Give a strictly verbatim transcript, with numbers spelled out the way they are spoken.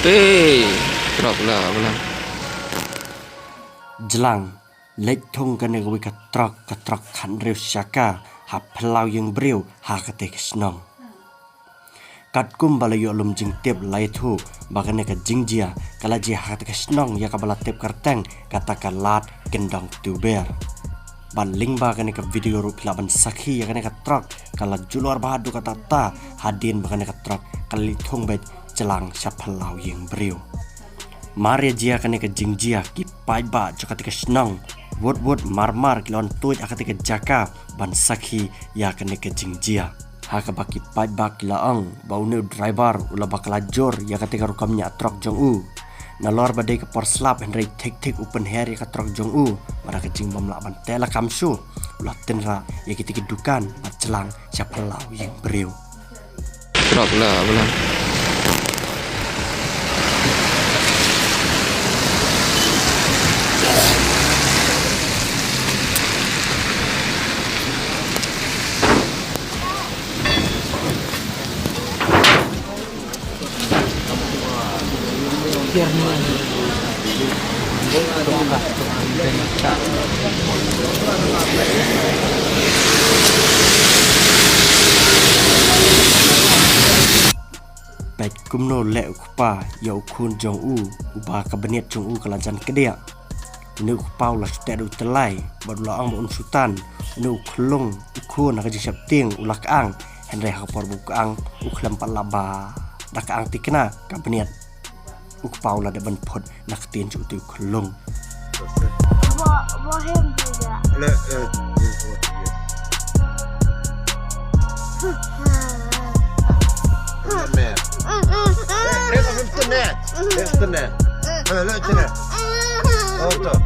Te, trok la, bala. Jlang, leit thung kane kawei ka trok, ka trok khathynriew shaka, ha phyllaw ïing briew, ha kata ka shnong. Katkum ba la ïoh lum jingtip la ïathuh, ba kane ka jingjia, ka la jia ha kata ka shnong ïa kaba la tip kyrteng, kata ka Lad Kyndong Tuber. Bad lyngba kane ka video ruh phi lah ban sakhi ïa kane ka trok, ka la julor bha haduh katta katta, hadien ba kane ka trok, ka la leit thung beit jlang sha phyllaw ïing briew. Mar ïa jia kane ka jingjia ki paidbah jong kata ka shnong, wut wut mar mar ki la wan tuid ha kata ka jaka ban sakhi ïa kane ka jingjia. Ha kaba ki paidbah ki la ong ba une u driver u la bakla jur ïa kata ka rukom ñiah trok jong u. Nalor ba dei ka por slap hynrei thik thik u pynher ïa ka trok jong u, bad ha ka jingbym lah ban teh lakam shuh, u la tynrah ïa kita ki dukan bad jlang sha phyllaw ïing briew. Trok la, bala. Peit kumno leh u kpa ïa u khun jong u, uba ka bniat jong u ka la jan kdiah. Une u kpa u la shu teh da u tyllai, bad u la ong ba un shu tan, une u khyllung, u khun ha ka jingsheptieng, u la kyang, hynrei ha ka por ba u kyang, u khlem pat lah ba da kyang thikna, ka bniat. U kpa u la dep ban phut na ka ktien jong utu u khyllung. What, what him do that? Look, uh, this is what he is. Look at that. Hey, hey, look at the net. It's the net. Hey, look at the net. Hold up.